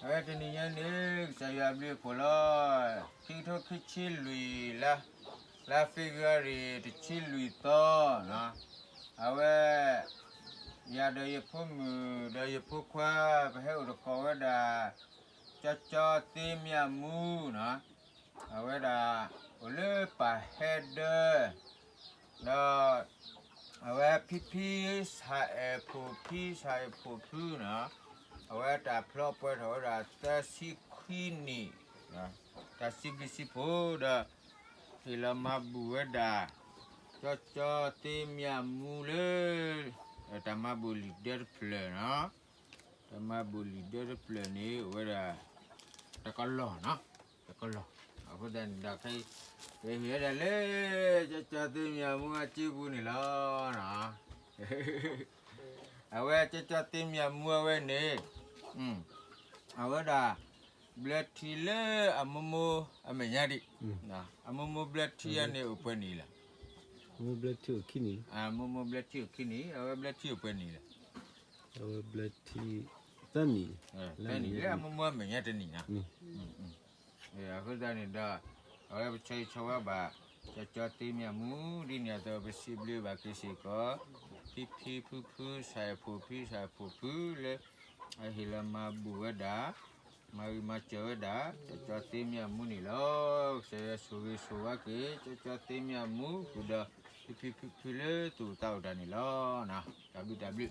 အဝဲတနံၤညါန့ၣ် ကစၢ်ယွၤအဘျုးအဖှိၣ်လီၤ. ခံကထိခံဆံလွံၢ်လါ, လါ February တဆံလွံၢ်သီ, အဝဲ ယၤဒီးယဖိမုၣ်ဒီးယဖိခွါ ပဟဲအိၣ်သကိးဝဲဒၣ် ကၠီကၠီသ့မၠၣ်မူနီၤ, အဝဲဒၣ် အိၣ်လၢပၢ်ဟဲဒၢ ဒီး အဝဲဖံဖံ ဆၣ်အဲၣ်ဖိၣ်ဖံ ဆၣ်အဲၣ်ဖိၣ်ဖုနီၤ, အဝဲတၢ်ဖျီပှဲၤထီၣ်ဝဲဒၣ်သၢဆံခွံနံၣ်, တၢ်စံးဘျုးစံးဖှိၣ်ဒီး ဟ့ၣ်လီၤမၤဘူၣ်ဝဲဒၣ် ကၠီကၠီသ့မၠၣ်မူလၢ တၢ်မၤဘူၣ်လံာ်ဒၢတဖျၢၣ်နီၤ, တၢ်မၤဘူၣ်လံာ်ဒၢတဖျၢၣ်န့ၣ် အိၣ်ဝဲဒၣ် တကလီၢ်နီၤ, တကလီၢ်, အဃိသတးန့ၣ်ဒီးခဲအံၤ ပဟ့ၣ်ဝဲဒၣ်လၢ ကၠီကၠီသ့မၠၣ်မူအစုပူၤန့ၣ်လီၤ. အဝဲကၠီကၠီသ့မၠၣ်မူအဝဲန့ၣ် အဝဲဒၣ် ဘျၢထံလၢအမိၢ်မိၢ်အမဲာ်ညါဒံး, အမိၢ်မိၢ်ဘျၢထံအန့ၣ်အိၣ်ပှဲၤနံၣ်လီၤ. မိၢ်မိၢ်ဘျၢထံအိၣ်ခံနံၣ်, အဝဲဘျၢထံအိၣ်ခံနံၣ်, အဝဲဘျၢထံ သၢနံၣ်, သၢနံၣ်လၢအမိၢ်မိၢ်အမဲာ်ညါတနံၣ်နီၤ. အဃိသတးန့ၣ်ဒီး အဝဲပဆၢဂ့ၤဆၢဝါဘၣ် ကၠီကၠီသ့မၠၣ်မူ ဒ်န့ၣ်အသိး ပစံးဘျုးဘၣ်က့ၤစ့ၢ်ကီး ဖံဖံဖုဖု ဆၣ်အဲၣ်ဖိၣ်ဖံ ဆၣ်အဲၣ်ဖိၣ်ဖုလၢ အဟ့ၣ်လီၤမၤဘူၣ်ဝဲဒၣ် မၤဂ့ၤမၤစၢၤဝဲဒၣ် ကၠီကၠီသ့မၠၣ်မူန့ၣ်လီၤ. ကစၢ်ယွၤဆိၣ်ဂ့ၤဆိၣ်ဝါက့ၤ ကၠီကၠီသ့မၠၣ်မူ ဃုာ်ဒီး ဖံဖံဖုဖုလၢသူၣ်အိၣ်သးအိၣ်တၢ်န့ၣ်လီၤ. တၢ်ဘျုးတၢ်ဘျုး